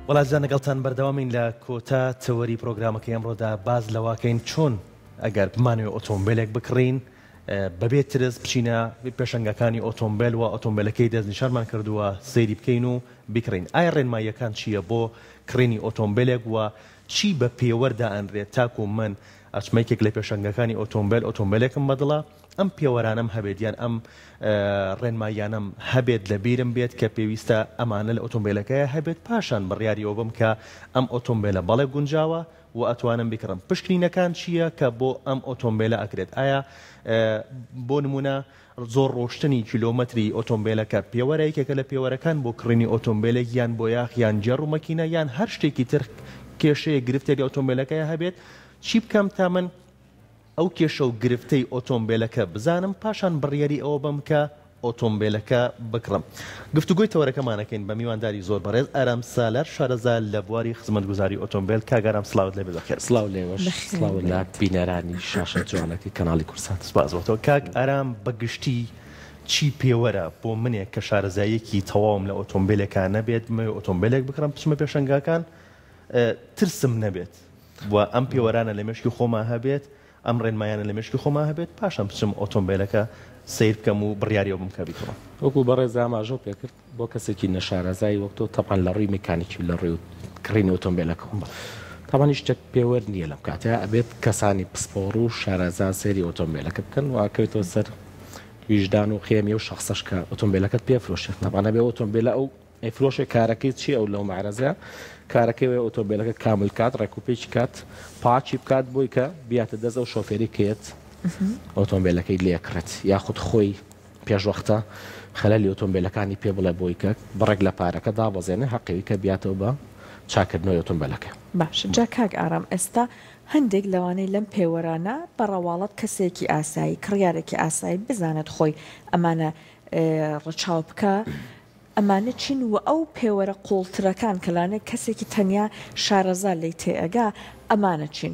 وەڵا ئازیزان لەگەڵتان بەردەوامین لە کۆتا تەوەری پرۆگرامەکەی ئەمڕۆدا باس لەوەکەین چۆن ئەگەر بمانەوێت ئۆتۆمبیلێک بکڕین بەبێ ترس بچینە پێشەنگەکانی ئۆتۆمبیل و ئۆتۆمبیلەکەی دەستنیشانمان کردووە سەیری بکەین و بیکڕین ئایا ڕێنماییەکان چییە بۆ کڕینی ئۆتۆمبیلێک و چی بە پێوەر دائەنرێت تاکو من ئەچمە یەکێک لە پێشەنگەکانی ئۆتۆمبیل ئۆتۆمبیلێکم بەدڵە ئەم پێوەرانەم هەبێت یان ئەم ڕێنماییانەم هەبێت لە بیرم بێت کە پێویستە ئەمانە لە ئۆتۆمبیلەکەیا هەبێت پاشان بڕیاری ئەوە بەم کە ئەم ئۆتۆمبیلە بەڵێ گونجاوە و ئەتوانم بیکڕم پشکنینەکان چییە کە بۆ ئەم ئۆتۆمبیلە ئەکرێت ئایا بۆ نمونە زۆر ڕۆشتنی کیلۆمەتری ئۆتۆمبیلەکە پێوەرە یەکێکە لە پێوەرەکان بۆ کڕینی ئۆتۆمبیلێک یان بۆیاخ یان گێڕ و مەکینە یان هەر شتێکی تر کێشەیە گرفتێک لە ئۆتۆمبیلەکەیا هەبێت چی بکەم تا من ئەو کێشە و گرفتەی ئۆتۆمبێلەکە بزانم پاشان بڕیاری ئەوە بەم کە ئۆتۆمبێلەکە بکڕم. گفتوگۆی تەوەرەکەمان ئەکەین بە میوانداری زۆر بەڕێز ئارام سالار شارەزا لە بواری خزمەتگوزاری ئۆتۆمبێل. کاک ئارام سڵاوت لێبێت بەخێربێی. سڵاو لێوەش سڵاو لە بینەرانی شاشە جوانەکەی کەناڵی کوردسات. سپاس بۆ تۆ. کاک ئارام بە گشتی چی پێوەرە بۆ منێک کە شارەزاییەکی تەواوم لە ئۆتۆمبێلێکا نەبێت بمەوێ ئۆتۆمبێلێک بکڕم بچمە پێشەنگاکان ترسم نەبێت و ئەم پێوەرانە لە مێشکی خۆما هەبێت، ئەم ڕێنمایانە لە مێشکی خۆما هەبێت، پاشان بچم ئۆتۆمبێلەکە سەیر بکەم و بڕیاری ئەوە بم کە بیکڕم. وەکو بەڕێز ئاماژەو پێکرد بۆ کەسێکی نەشارەزای وەک تۆ تەبعەن لە ڕووی میکانیکی و لە ڕووی کڕینی ئۆتۆمبێلەکەوە تەبعەن هیچ شتێک پێوەر نییە لەم کاتەیا ئەبێت کەسانی پسپۆڕ و شارەزا سەیری ئۆتۆمبێلەکە بکەن و ئەکەوێتەوە سەر ویژدان و قیەمی ئەو شەخسەش کە ئۆتۆمبێلەکەت پێ فرۆشێت تەبعەن ئەبێ ئۆتۆمبێلە ئەو ئەیفرۆشێ کارەکەی چیە ئەو لەو مەعرەزەیە کارەکەی وەیە ئۆتۆمبێلەکە کامل کات ڕێکوپێکی کات پاکی بکات بۆی کە بیاتە دەست ئەو شۆفێری کە یەت ئۆتۆمبێلەکەی لێکڕێت یاخود خۆی پێشوەختە خەلەلی ئۆتۆمبێلەکانی پێ بڵێ بۆی کە بڕێک لە پارەکە دابەزێنێ هەقیوی کە بیاتەوە بە چاکردنەوەی ئۆتۆمبێلەکە. باشە جا کاک ئارام ئێستا هەندێک لەوانەی لەم پێوەرانە بە ڕەواڵەت کەسێکی ئاسایی کڕیارێکی ئاسایی بزانێت خۆی ئەمانە ڕەچاو بکا ئەمانە چین و ئەو پێوەرە قووڵترەکان کە لانێ کەسێکی تەنیا شارەزا لێی تێئەگا ئەمانە چین؟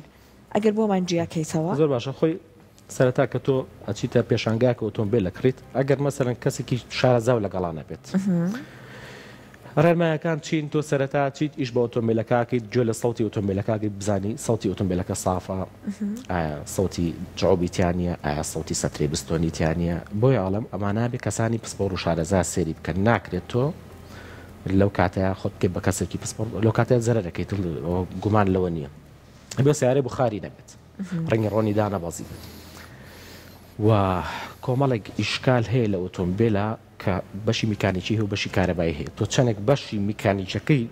ئەگەر بۆمان جیا کەیتەوە. زۆر باشە خۆی سەرەتا کە تۆ ئەچیتە پێشانگایەک ئۆتۆمبێل ئەکڕیت ئەگەر مەسەلەن کەسێکی شارەزاو لەگەڵا نەبێت ڕێنمایەکان چین تۆ سەرەتا چیت ئیش بە ئۆتۆمبیلەکە ئەکەیت گوێ لە سەوتی ئۆتۆمبیلەکە ئەگریت بزانی سەوتی ئۆتۆمبیلەکە سافە ئایا سەوتی جعوبی تیا نییە ئایا سەوتی سەترەی بستۆنی تیا نییە بۆیە ئەڵێم ئەمانە بێ کەسانی پسپۆڕ و شارەزا سەیری بکەن ناکرێت تۆ لەو کاتەیە خۆت بکەیت بە کەسێکی پسپۆڕ لەو کاتەیە زەرەرەکەیت گومان لەوە نییە بێ سیارەی بخاری نەبێت ڕەنگی ڕۆنی دانەبەزی بێت و کۆمەڵێک ئیشکال هەیە لە ئۆتۆمبیلە کە بەشی میکانیکی هەیە و بەشی کارەبایی هەیە تۆ چەندێک بەشی میکانیکەکەی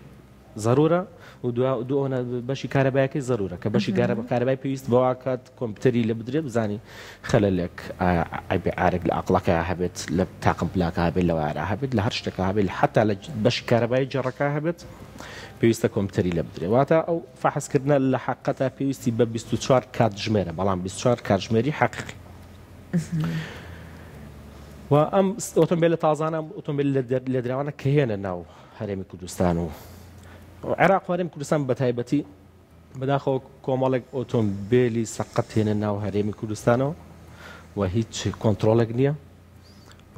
زەرورە و دو دو ئەوەنە بەشی کارەبایەکەی زەرورە کە بەشی کارەبای پێویست بەواکات کۆمپیوتەری لە بدرێت بزانی خەلەلێک عەیبێ عارێک لە عەقڵەکە هەبێت لە تاقم پلاکە هەبێت لە وایەرا هەبێت لە هەر شتێکا هەبێت حتا لە بەشی کارەبایی جەڕەکە هەبێت پێویستە کۆمپیوتەری لە بدرێت واتە ئەو فەحسکردنە لە حەقەتا پێویستی بە 24 کاتژمێرە بەڵام 24 کاتژمێری حەقیقی و ئەم ئۆتۆمبیلە تازانە ئۆتۆمبیل لێدراوانە کە هێنە ناو هەرێمی کوردستان و عێراق و هەرێمی کوردستان بە تایبەتی بەداخەوە کۆمەڵێک ئۆتۆمبیلی سەقەت هێنە ناو هەرێمی کوردستانەوە و هیچ کۆنترۆڵێک نییە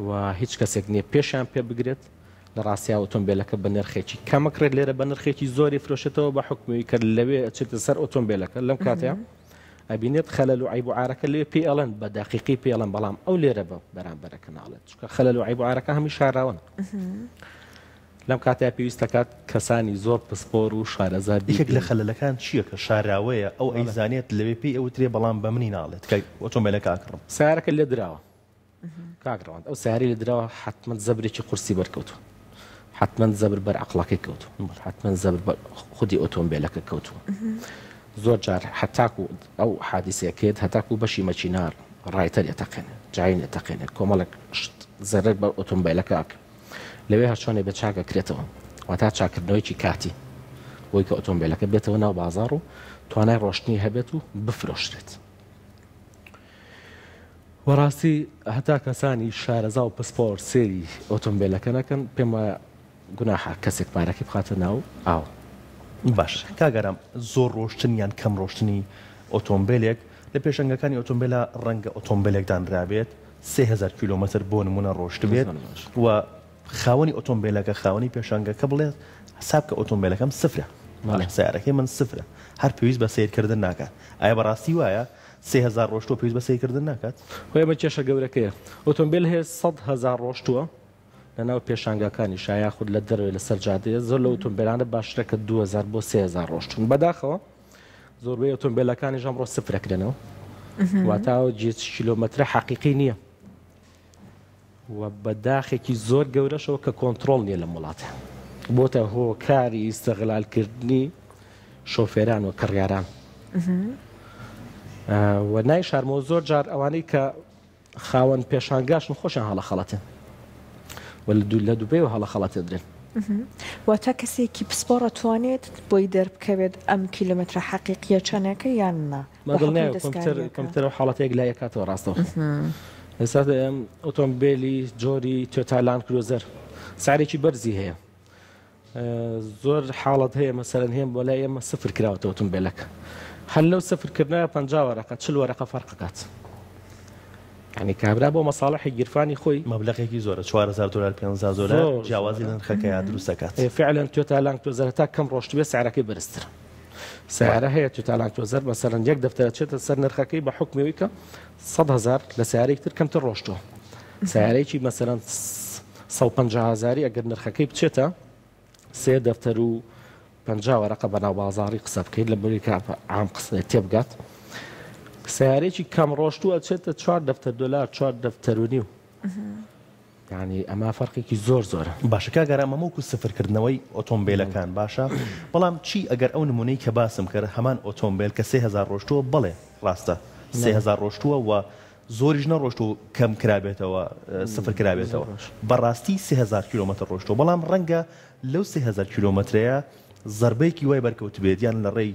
و هیچ کەسێک نییە پێشیان پێ بگرێت لە ڕاستیا ئۆتۆمبیلەکە بە نرخێکی کەمەکرێت لێرە بە نرخێکی زۆری فرۆشێتەوە بە حکومی کە لەوێ ئەچێتە سەر ئۆتۆمبیلەکە لەم کاتەیە ئەبینێت خەلەل و عەیب و عارەکە لەوێ پێی ئەڵێن بە دەقیقی پێی ئەڵێن بەڵام ئەو لێرە بە بەرامبەرەکە ناڵێت چونکە خەلەل و عەیب و عارەکە هەمووی شاراوەن لەم کاتەیا پێویست دەکات کەسانی زۆر پسپۆر و شارەزا یەکێک لە خەلەلەکان چییە کە شاراوەیە ئەو ئەیزانێت لەوێ پێی ئەوترێ بەڵام بە منی ناڵێت کە ئۆتۆمبێلەکە ئەکڕم؟ سەیارەکە لێدراوە کاک ڕەوەند ئەو سەیارەی لێ دراوە حەتمەن زەبرێکی قورسی بەرکەوتووە حەتمەن زەبر بەر عەقڵەکەی کەوتووە حەتمەن زەبر بەر خودی ئۆتۆمبێلەکە کەوتووە زۆر جار هەتاکو ئەو حادیسەیەکەیت هەتاکو بەشی مەکینە ڕایتەر ئەتەقێنێ جاین ئەتەقێنێ کۆمەڵێک شت زەرەر بە ئۆتۆمبێلەکە ئەکە لەوێ هەرچۆنێ بێ چاک ئەکرێتەوە واتا چاکردنەوەیکی کاتی بۆی کە ئۆتۆمبێلەکە بێتەوە ناو بازاڕ و توانای ڕۆشتنی هەبێت و بفرۆشرێت. بەڕاستی هەتا کەسانی شارەزا و پسپۆر سێری ئۆتۆمبێلەکە نەکەن پێم وایە گوناحە کەسێک پارەکەی بخاتە ناو ئاو. باشە کاک ئارام زۆر ڕۆشتن یان کەم ڕۆشتنی ئۆتۆمبێلێک لە پێشەنگەکانی ئۆتۆمبێلا ڕەنگە ئۆتۆمبێلێک دانرابێت 3000 کیلۆمەتر بۆ نمونە ڕۆشتبێت و خاوەنی ئۆتۆمبێلەکە خاوەنی پێشانگەکە بڵێت. حساب کە ئۆتۆمبێلەکەم سفرە باشە سەیارەکەی من سفرە هەر پێویست بە سەیرکردن ناکات ئایا بەڕاستی وایە 3000 ڕۆشتووە پێویست بە سەیرکردن ناکات؟ خۆی ئەمە کێشە گەورەکەیە ئۆتۆمبێل هەیە 100,000 ڕۆشتووە لەناو پێشانگاکانیشا یاخود لە دەرەوەی لەسەر جادەیە زۆر لە ئۆتۆمبێلانە باشترە کە 2000 بۆ 3000 ڕۆشتون بەداخەوە زۆربەی ئۆتۆمبێلەکانیش ئەمڕۆ سفرەکرێنەوە واتا ئەو جێ کیلۆمەترە حەقیقی نییە و بە داخێکی زۆر گەورەشەوە کە کۆنترۆڵ نییە لەم وڵاتە بۆتە هۆکاری ئیستغلالکردنی شۆفێران و کڕیاران و نایشارمەوە زۆر جار ئەوانەی کە خاوەن پێشانگاشن خۆشیان هەڵەخەڵەتێن و لە دوبەیەوە هەڵەخەڵەتێندرێن. واتە کەسێکی پسپۆڕ ئەتوانێت بۆی دەربکەوێت ئەم کیلۆمەترە حەقیقیە چەنێکە یان نا؟ بە دڵنیایەوە کۆمپیوتەر ئەو حاڵەتە یەکلایی ئەکاتەوە ڕاستەوخۆ. ئێستا ئۆتۆمبێلی جۆری تۆیۆتا لاند کروزەر سعرێکی بەرزی هەیە. زۆر حاڵەت هەیە مەسەلەن هێم بۆ لای ئێمە سفر کراوەتەوە ئۆتۆمبێلەکە هەر لەو سفر کردنە 50 وەرەقە 40 وەرەقە فەرقەکات یعنی کابرا بۆ مەساڵحی گیرفانی خۆی مەبلەغێکی زۆرە 4000 دلار 5000 دلار جیاوازی لە نرخەکەیا دروست دەکات فعلا تۆیۆتا لاند کروزەر تا کەم ڕۆشتبێ سعرەکەی بەرزتر سیارە هەیە تۆیۆتا لاند کروزەر مەسەلەن یەک دەفتەرە چێتە سەر نرخەکەی بە حکمی ئەوەی کە 100 هزار لە سیارەیەکی تر کەمتر ڕۆشتووە سیارەیەکی مەسەلەن 150 هەزاری ئەگەر نرخەکەی بچێتە سێ دەفتەر و 50 وەرەقە بەناو بازاڕی قسە بکەیت لە بەری کە عام قسە تێبگات سیارێکی کەم ڕۆشتوو ئەچێتە چوار دەفتەر دۆلار چوار دەفتەر و نیو یانی ئەمە فەرقێکی زۆر زۆرە. باشە کاک ئارام ئەمە وەکو سفر کردنەوەی ئۆتۆمبێلەکان باشە بەڵام چی ئەگەر ئەو نمونەی کە باسم کرد هەمان ئۆتۆمبێل کە 3000 ڕۆشتووە بەڵێ ڕاستە 3000 ڕۆشتووە و زۆریش نەڕۆشتوو کەم کرابێتەوە سفر کرابێتەوە بەڕاستی 3000 کیلۆمەتر ڕۆشتووە بەڵام ڕەنگە لەو 3000 کیلۆمەترەیە زەربەیەکی وای بەرکەوتبێت یان لە ڕێی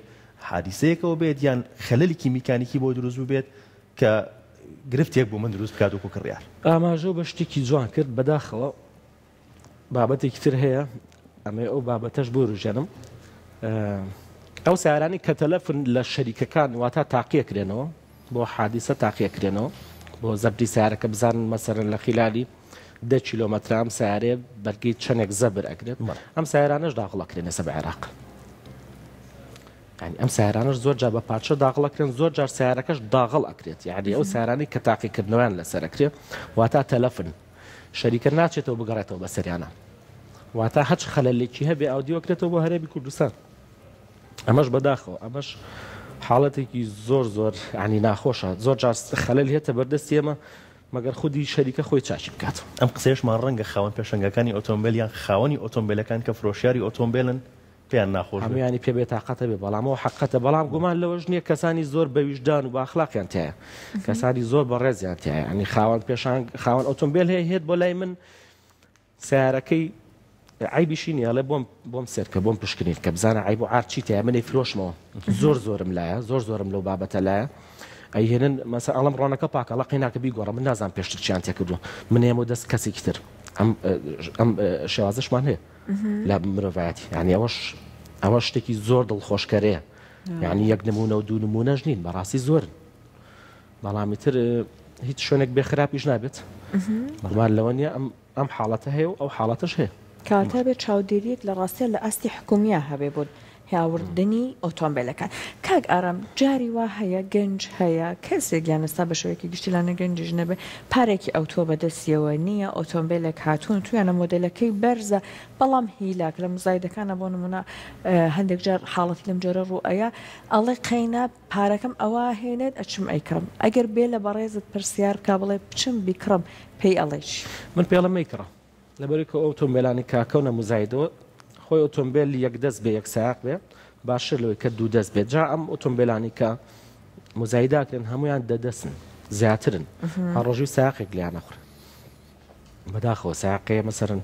حادیسەیەکەوە بێت یان خەلەلێکی میکانیکی بۆ دروست ببێت کە گرفتێک بۆ من دروست بکات وەکو کڕیار. ئاماژەو بە شتێکی جوان کرد بەداخەوە بابەتێکی تر هەیە ئەمەی ئەو بابەتەش بوروژێنم ئەو سیارانی کە تەلەفن لە شەریکەکان واتا تاقیەکرێنەوە بۆ حادیسە تاقیەکرێنەوە بۆ زەبری سیارەکە بزانن مەسەرن لە خیلالی دە کیلۆمەترە ئەم سیارەیە بەرگەی چەندێک زەبر ئەگرێت ئەم سیارانەش داخڵەکرێنە سە بە عێراق یانی ئەم سەیارانەش زۆر جار بە پارچە داغڵ ئەکرێن زۆر جار سەیارەکەش داغڵ ئەکرێت یعنی ئەو سەیارانەی کە تاقیکردنەوەیان لەسەر ئەکرێ واتا تەلەفن شەریکە ناچێتەوە بگەڕێتەوە بەسەریانە واتا هەچ خەلەلێکی هەبێ ئاودیو ئەکرێتەوە بۆ هەرێمی کوردستان ئەمەش بەداخەوە ئەمەش حاڵەتێکی زۆر زۆر ینی ناخۆشە زۆر جار خەلەل هێتە بەردەستی ئێمە مەگەر خودی شەریکە خۆی چاکی بکات. ئەم قسەیەشمان ڕەنگە خاوەن پێشەنگاکانی ئۆتۆمبێل یان خاوەنی ئۆتۆمبێلەکان کە فرۆشیاری ئۆتۆمبێلن پێیان ناخۆش بێت. هەموویانی پێ بێتاقەتە بێ بەڵام ئەوە حەقەتە بەڵام گومان لەوەش نییە کەسانی زۆر بەویژدان و بەئەخلاقیان تیایە کەسانی زۆر بەڕێزیان تیایە ینی خاوەن پێشانگ خاوەن ئۆتۆمبێل هەیە هێت بۆ لای من سیارەکەی عیبیشی نییە ئەڵێ بۆم بۆم سێرکە بۆم پشکنین کە بزانە عیب و عار چی تیایە من ئەیفرۆشمەوە زۆر زۆرم لایە زۆر زۆرم لەو بابەتە لایە ئەیهێنن مەسە ئەڵم ڕۆنەکە پاکە ئەڵێ قەیناکە بیگۆڕە من نازانم پێشتر چیان تێکردووە من ئێمە دەست کەسێکی تر ئەم ئەم شێوازەشمان هەیە لە مرۆڤایەتی یعنی ئەوەش ئەوە شتێکی زۆر دڵخۆشکەرەیە یعنی یەک نمونە و دوو نمونەش نین بەڕاستی زۆرن بەڵامی تر هیچ شوێنێک بێ خراپیش نابێت گومان لەوە نییە ئەم ئەم حاڵەتە هەیە و ئەو حاڵەتەش هەیە. کەواتە بێ چاودێریەک لە ڕاستیا لە ئاستی حکومیا هەبێ بۆ هاوردنی ئۆتۆمبێلەکان. کاک ئارام جاری وا هەیە گەنج هەیە کەسێک یان ئێستا بە شێوەیەکی گشتی لانە گەنجیش نەبێ پارێکی ئەوتۆ بە دەستیەوە نییە ئۆتۆمبێلێک هاتوون تویانە مۆدێلەکەی بەرزە بەڵام هیلاک لە مزایدەکانە بۆ نمونە هەندێک جار حاڵەتی لەم جۆرە ڕوو ئەیا ئەڵێ قەینا پارەکەم ئەوە هێنێت ئەچم ئەیکڕم ئەگەر بێ لە بەڕێزت پرسیار بکا بڵێ بچم بیکڕم پێی ئەڵێی چی؟ من پێی ئەڵێم مەیکڕە لەبەرئەوەی کە ئەو ئۆتۆمبێلانەی کە ئەکەونە موزایدەوە خۆی ئۆتۆمبێل یەک دەست بێ یەک سایەق بێ باشتر لەوەی کە دوو دەست بێت جا ئەم ئۆتۆمبێلانی کە موزایدە ئەکرێن هەمویان دە دەستن زیاترن هەر ڕۆژی سایەقێک لێیان ئەخورن بەداخەوە سایەقەیە مەسەرن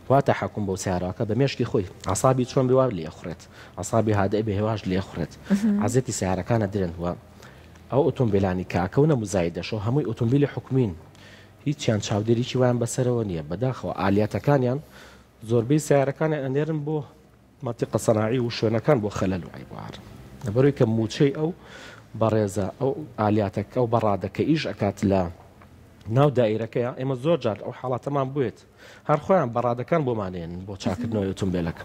وا تەحەکوم بۆ سیارەکە بە مێشکی خۆی عسابی چۆن بێ وا لێ خوڕێت عسابی هادئ بێ هێواش لێ خوڕێت عەزێتی سیارەکانە درێن وە ئەو ئۆتۆمبیلانی کە ئەکەونە موزایدەشەوە هەمووی ئۆتۆمبیلی حکومین هیچیان چاودێریی وایان بەسەرەوە نییە بەداخەوە ئالیاتەکانیان زۆربەی سیارەکانیان ئەنێرن بۆ مەنتیقە سەناعی و شوێنەکان بۆ خەلەل و عەیب و عار لەبەرەوەی کە موچەی ئەو بەڕێزە ئەو ئالیاتە ئەو بەڕادە کە ئیش ئەکات لە. ناو دائیرەکەیە ئێمە زۆر جار ئەو حاڵاتەمان بوێت هەر خۆیان بەڕادەکان بۆمان ئێنن بۆ چاکردنەوەی ئۆتۆمبێلەکە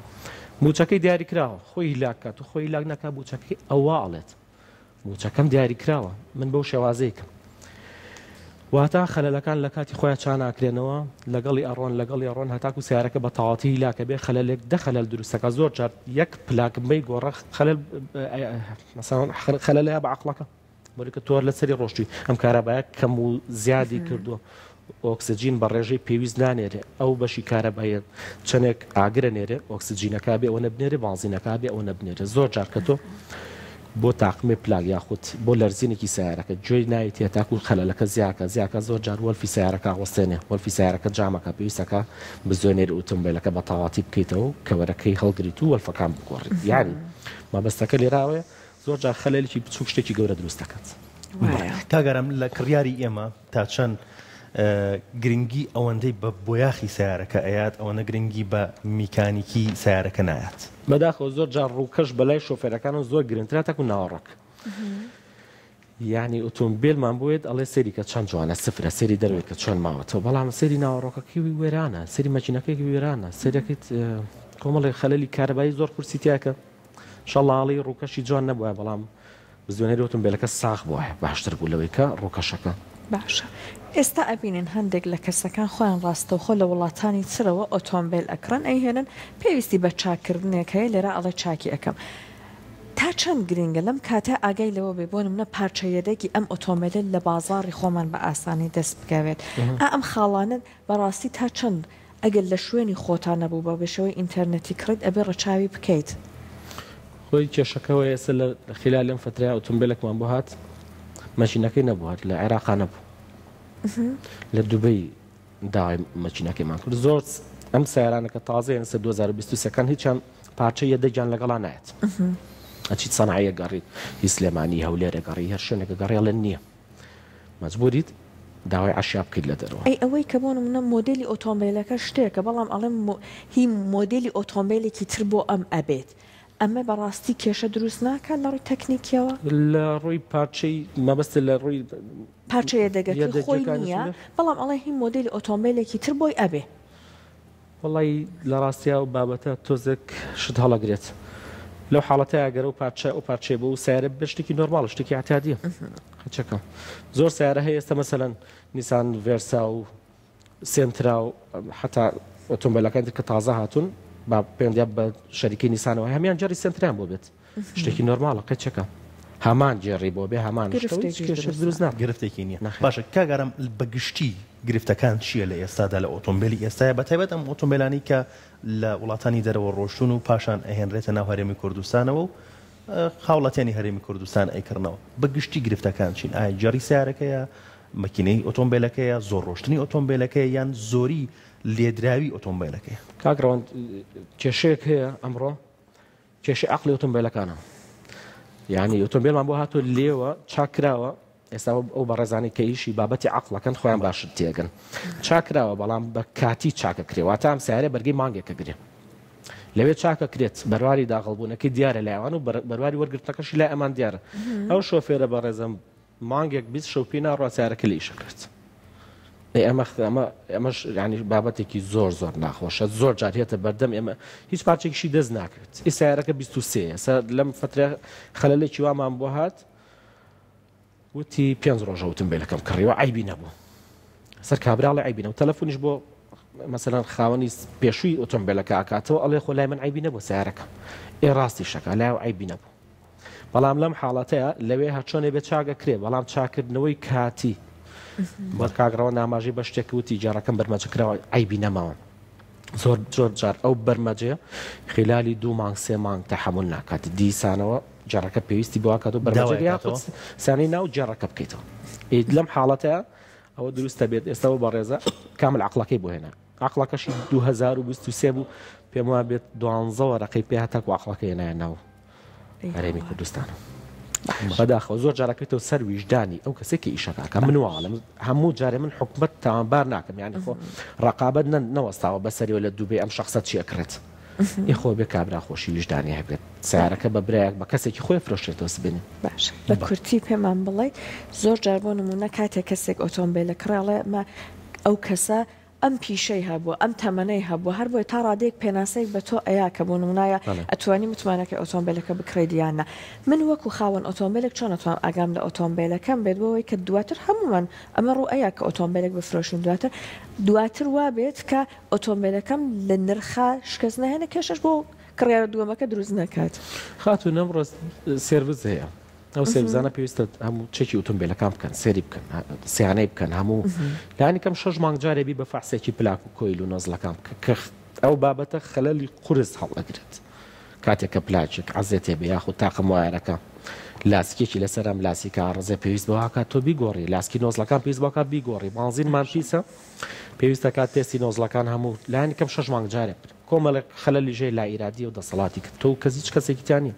موچەکەی دیاری کراوە خۆی هیلاک کات و خۆی هیلاک نەکا موچەکەی ئەوە ئەڵێت موچەکەم دیاری کراوە من بەو شێوازەیەکم واتە خەلەلەکان لە کاتی خۆیان چاناکرێنەوە لەگەڵی ئەڕۆن لەگەڵی ئەڕۆن هەتاکو سیارەکە بە تەواتی هیلاکە بێ خەلەلێک دە خەلەل دروستەکە زۆر جار یەک پلاک مەی گۆڕە خەلەل خەلەلەیە بە عەقڵەکە بۆریکە تۆ لەسەری ڕۆشتوی ئەم کارەبایە کەم و زیادی کردووە ئۆکسجین بە ڕێژەی پێویست نانێرێ ئەو بەشی کارەبایە چەندێک ئاگرە نێرێ ئۆکسجینەکە بێ ئەوە نەبنێرێ بانزینەکە بێ ئەوە نەبنێرێ زۆر جار کە تۆ بۆ تاقمێ پلاک یاخود بۆ لەرزینێکی سیارەکە گوێی نایتێ تاکو خەلەلەکە زیاکە زیاکە زۆر جار وەلفی سیارەکە وەستێنێ وەلفی سیارەکە جامەکە پێویستەکە بزوێنێری ئۆتۆمبیلەکە بە تەواتی بکەیتەوە کەوەرەکەی هەڵگریت و وەلفەکان بگۆڕیت یانی مەبەستەکە لێراوەیە زۆر جار خەلەلێکی بچووک شتێکی گەورە دروست دەکات. کاک ئارام لە کڕیاری ئێمە تا چەند گرنگی ئەوەندەی بە بۆیاخی سەیارەکە ئەیات ئەوەنە گرنگی بە میکانیکی سەیارەکە نایات؟ بەداخەوە زۆر جار ڕووکەش بەلای شۆفێرەکانەوە زۆر گرنگترە تاکو ناوەڕۆک. یانی ئۆتۆمبێلمان بۆیەت ئەڵێ سەیری کە چەند جوانە سفرە سەیری دەرەوەی کە چۆن ماوەتەوە بەڵام سەیری ناوەڕۆکەکەی وێرانە سەیری مەکینەکەی وێرانە سەیرەکەیت کۆمەڵێک خەلەلی کارەبایی زۆر قورسی تیاکە شەڵاڵی ڕووکەشی جوان نەبوایە بەڵام بزوێنەری ئۆتۆمبێلەکە ساغ بوایە باشتر بوو لەوەی کە ڕووکەشەکە. باشە ئێستا ئەبینین هەندێک لە کەسەکان خۆیان ڕاستەوخۆ لە وڵاتانی ترەوە ئۆتۆمبێل ئەکڕن ئەیهێنن پێویستی بە چاککردنێک هەیە لێرە ئەڵێ چاکی ئەکەم تا چەند گرینگە لەم کاتە ئاگای لەوە بێ بۆ نمونە پارچە یەدەگی ئەم ئۆتۆمبێلە لە بازاڕی خۆمان بە ئاسانی دەست بکەوێت ئا ئەم خاڵانە بەڕاستی تا چەند ئەگەر لە شوێنی خۆتا نەبوو بە شێوەی ئینتەرنێتی کڕیت ئەبێ ڕەچاوی بکەیت. خۆی کێشەکە وەیە ئێستا لە خیلالی ئەم فەترەیە ئۆتۆمبێلێکمان بۆ هات مەکینەکەی نەبوو هەر لە عێراقا نەبوو لە دوبەی داوای مەکینەکەیمان کرد زۆر ئەم سیارانە کە تازە یان سەر 2023 کان هیچیان پارچە یەدەگیان لەگەڵا نایەت ئەچیت سەنعەیە گەڕیت هی سلێمانی هەولێرە گەڕی هەر شوێنێکە گەڕێڵێن نییە مەجبوریت داوای عەشیا بکەیت لە دەرەوە. ئەی ئەوەی کە بۆ نمونە مۆدێلی ئۆتۆمبێلەکە شتێکە بەڵام ئەڵێم هی مۆدێلی ئۆتۆمبێلێکی تر بۆ ئەم ئەبێت ئەمە بەڕاستی کێشە دروست ناکات لە ڕووی تەکنیکیەوە؟ لە ڕووی پارچەی مەبەستت لە ڕووی پارچە یەدەگەکەی خۆی نییە بەڵام ئەڵێ هی مۆدێلی ئۆتۆمبێلێکی تر بۆی ئەبێ. وەڵای لە ڕاستیا ئەو بابەتە تۆزێک شت هەڵەگرێت لەو حاڵەتەیا گەر ئەو پارچە ئەو پارچەیە بۆ ئەو سیارە بێت شتێکی نۆرماڵە شتێکی اعتیادیە خەچەکە زۆر سیارە هەیە ئێستا مەسەلەن نیسان ڤێرسا و سێنترا و حتا ئۆتۆمبیلەکان تر کە تازە هاتوون با پەیوەندیان بە شەریکەی نیسانەوە هەمیان جەری سێنتریان بۆ بێت شتێکی نۆرماڵە قەچەکە هەمان گێڕی بۆ بێ هەمان دروست نا گرفتێکی نییە باشە کاک ئارام بە گشتی گرفتەکان چییە لە ئێستادا لە ئۆتۆمبێلی ئێستایا بە تایبەت ئەم ئۆتۆمبێلانەی کە لە وڵاتانی دەرەوە ڕۆشتوون و پاشان ئەهێنرێتە ناو هەرێمی کوردستانەوە و هاوڵاتیانی هەرێمی کوردستان ئەیکڕنەوە بە گشتی گرفتەکان چین ئایا گێڕی سیارەکەیە مەکینەی ئۆتۆمبێلەکەیە زۆر ڕۆشتنی ئۆتۆمبێلەکەیە یان زۆری لێدراوی ئۆتۆمبێلەکەیە؟ کاک ڕەوەند کێشەیەک هەیە ئەمڕۆ کێشەی عەقڵی ئۆتۆمبێلەکانە یعنی ئۆتۆمبێلمان بۆ هاتووە لێوە چاک کراوە ئێستا ئەو بەڕێزانەی کە ئیشی بابەتی عەقڵەکەن خۆیان باشتر تێگەن چاک کراوە بەڵام بە کاتی چاکە کرێ واتە ئەم سیارە بەرگەی مانگێکە گرێ لەوێ چاکە کرێت بەرواری داغڵبوونەکەی دیارە لایوان و بەرواری وەرگرتنەکەشی لای ئەمان دیارە ئەو شۆفێرە بەڕێزم مانگێک 20 شەو پێی ناڕوا سیارەکە لە ئیشە کرد ئەی ئەمە ئەمە ئەمەش یانی بابەتێکی زۆر زۆر ناخۆشە زۆر جار هێتە بەردەم ئێمە هیچ پارچێکیشی دەست ناکەوێت ئی سیارەکە 23 ئێستا لەم فترە خەلەلێکی وامان بۆ هات وتی پێنج ڕۆژە ئوتومبیلەکەم کڕیوە عیبی نەبوو سەر کابراڵی عیبی نەبوو تەلەفۆنیش بۆ مەسەلەن خاوەنی پێشووی ئۆتۆمبیلەکە ئاکاتەوە ئەڵێ خۆ لای من عیبی نەبوو سیارەکە ئێ ڕاستی شەکە لای عیبی نەبوو بەڵام لەم حاڵەتەیا لەوێ هەرچۆنێ بێ چاک ئەکرێ بەڵام چاکردنەوەی کاتی وەک کاک ڕەوەند ئاماژەی بە شتێک وتی گێڕەکەم بەرمەجە کراوە عەیبی نەماوە زۆر زۆر جار ئەو بەرمەجەیە خلالی دوو مانگ سێ مانگ تەحەمول ناکات دیسانەوە گێڕەکە پێویستی بۆ کات و بەرمەجە یاخود سانی ناو گێڕەکە بکەیتەوە لەم حاڵەتەیە ئەوە دروستە بێت ئێستا و بەڕێزە کامل عقلەکەی بۆ هێنا عەقڵەکەشی 2023 بوو پێم وا بێت دوانزە وەرەقەی پێ هەتاکو عەقڵەکەی هێنایە ناو هەرێمی کوردستان بەداخەوە زۆر جارەکەیتەوە سەر ویژدانی ئەو کەسێک کە ئیشەکەکە من واڵم هەموو جارێ من حکومت تاوانبار ناکەم یانی خۆ ڕقابەت نەوەستاوە بەسەریەوە لە دووبێ ئەم شخصە چی ئەکڕێت ئی خۆ بێ کابرا خۆشی ویژدانی هەبێت. سەیارەکە بە برایەک بە کەسێکی خۆی فرۆشێتەوە سبەینێ. باشە بە کورتی پێمان بڵێ زۆر جار بۆ نموونە کاتێک کەسێک ئۆتۆمبێلە کڕێ ئەڵێ مە ئەو کەسە ئەم پیشەی هەبووە ئەم تەمەنەی هەبووە هەر بۆیە تا ڕادەیەک پێناسەیەک بە تۆ ئەیا کە بۆ نموونە ئایا ئەتوانی متمانەکەی ئۆتۆمبێلەکە بکڕیت یان نا من وەکو خاوەن ئۆتۆمبێلێک چۆن ئەتوانم ئاگام لە ئۆتۆمبێلەکەم بێت بۆ ئەوەی کە دواتر هەموومان ئەمە ڕوو ئەیا کە ئۆتۆمبێلێک بفرۆشین دواتر دواتر وابێت کە ئۆتۆمبێلەکەم لە نرخا شکست نەهێنێ کێشەش بۆ کڕیارە دووەمەکە دروست نەکات. خاتوون ئەمڕۆ سێرڤس هەیە ئەو سێرڤسانە پێویستە هەموو چەکی ئۆتۆمبیلەکان بکەن سێری بکەن سیانەی بکەن هەموو لانی کەم شەش مانگ جارێ بی بە فەحسێکی پلاک و کۆیل و نۆزڵەکان بکە کە ئەو بابەتە خەلەلی قورس هەڵئەگرێت کاتێک کە پلاکێک عەزێتێ بێ یاخود تاقم وایەرەکە لاسکێکی لەسەر ئەم لاسیکە ئاڕزێ پێویست بەوە کات تۆ بیگۆڕی لاسکی نۆزڵەکان پێویست بەوە کات بیگۆڕی بانزینمان پیسە پێویستە کات تێستی نۆزڵەکان هەموو لانی کەم شەش مانگ جارێک بکرێت. کۆمەڵێک خەلەلی ژێر لائیرادیە و دەسەڵاتی کە تۆ و کەس هیچ کەسێکی تیا نیە.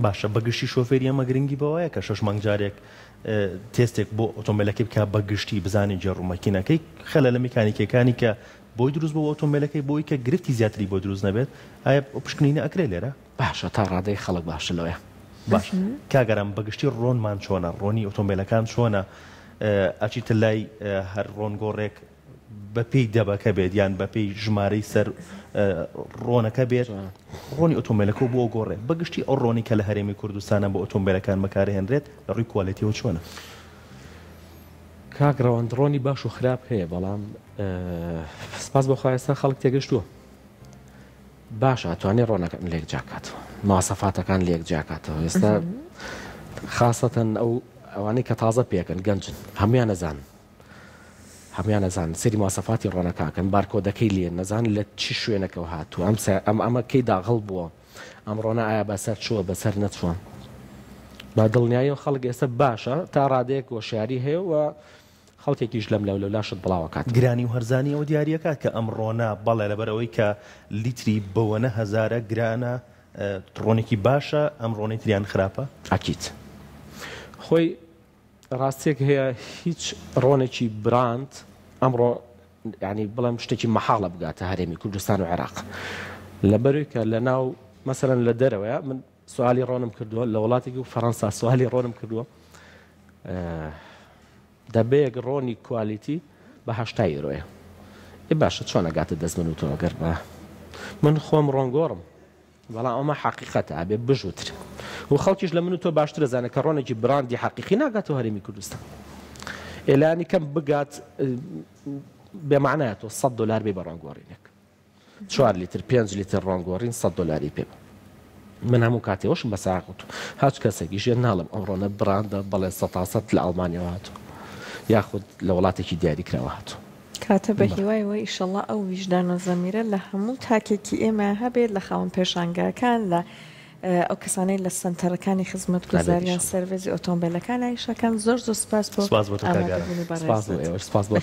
باشە بە گشتی شۆفێری ئەمە گرنگی بەوەیە کە شەش مانگ جارێک تێستێک بۆ ئۆتۆمبیلەکەی بکات بە گشتی بزانێت گێڕ و مەکینەکەی خەلەلە میکانیکیەکانی کە بۆی دروست بۆ ئۆتۆمبیلەکەی بۆی کە گرفتی زیاتری بۆ دروست نەبێت ئایا ئەو پشکنینە ئەکرێ لێرە؟ باشە تا ڕادەی خەڵک باشە لەوەیە. باشە کاک ئارام بە گشتی ڕۆنمان چۆنە ڕۆنی ئۆتۆمبیلەکان چۆنە ئەچیتە لای هەر ڕۆنگۆڕێک بەپێی دەبەکە بێت یان بەپێی ژمارەی سەر ڕۆنەکە بێت ڕۆنی ئۆتۆمبیلەکە بۆ گۆڕێ بەگشتی ئەو ڕۆنی کە لە هەرێمی کوردستانە بۆ ئۆتۆمبیلەکان بەکارهێنرێت لە ڕووی کوالێتیەوە چۆنە؟ کاک ڕەوەند ڕۆنی باش و خراپ هەیە بەڵام سپاس بۆ خوا ئێستا خەڵک تێگەشتووە باشە ئەتوانێ ڕۆنەکان لێک جیاکاتەوە مواسەفاتەکان لێک جیاکاتەوە ئێستا خاصەتەن ئەو ئەوانەی کە تازە پێکەن گەنجن هەمویان نەزانن هەمویان نەزانن سەیری مواسەفاتی ڕۆنەکە ئەکەن بارکۆدەکەی لێن نەزانن لە چی شوێنەکەوە هاتووە ئەم ئەم ئەمە کەی داغڵ بووە ئەم ڕۆنە ئایا بەسەر چووە بەسەر نەچووە بە دڵنیاییەوە خەڵک ئێستا باشە تا ڕادەیەک هۆشیاری هەیە و خەڵکێکیش لەم لەو لەولاشت بڵاوەکات. گرانی و هەرزانی ئەوە دیاریەکات کە ئەم ڕۆنە بەڵێ لەبەرئەوەی کە لیتری بەوەنە هەزارە گرانە ڕۆنێکی باشە ئەم ڕۆنەی تریان خراپە؟ ئەکید خۆی ڕاستیەک هەیە هیچ ڕۆنێکی براند ئەمڕۆ یانی بڵێم شتێکی مەحاڵە بگاتە هەرێمی کوردستان و عێراق لەبەروی کە لە ناو مەسەلەن لە دەرەوەیە من سوالی ڕۆنم کردووە لە وڵاتێکی و فەڕەنسا سوالی ڕۆنم کردووە دەبەیەک ڕۆنی کوالیتی بە هەشتا یۆرۆیە ئێ باشە چۆن ئەگاتە دەست من و تۆ گەر بە من خۆم ڕۆنگۆڕم بەڵام ئەمە حەقیقەتە ئەبێ بژوترێ و خەڵکیش لە من و تۆ باشتر ئەزانێ کە ڕۆنێکی براندی حەقیقی ناگاتەوە هەرێمی کوردستان ئێ لانی کەم بگات بێ مەعنایە تۆ سەد دۆلار بێ بە ڕۆن گۆڕینێک چوار لیتر پێنج لیتر ڕۆن گۆڕین سەد دۆلاری پێ بە من هەموو کاتێ وەشم بە ساغ وتوم هەچ کەسێکیش یە ناڵێم ئەم ڕۆنە براندە بەڵێ سەتاسەد لە ئەڵمانیاوە هاتووە یاخود لە وڵاتێکی دیاریکراوە هاتووە. کاتە بە هیوای ئەوەی ئیشەڵا ئەو ویژدان و زەمیرە لە هەموو تاکێکی ئێمە هەبێت لە خاوەن پێشانگاکان لە ئەو کەسانەی لە سەنتەرەکانی خزمەتگوزاریان سەرڤێزی ئۆتۆمبێلەکان ئیشەکەن زۆر زۆر سپاس بۆ سپاس بۆ تۆ کاک ئارام. ئامادەبوونی سپاس بۆ بەڕێزت. ئێوەش سپاس بۆ.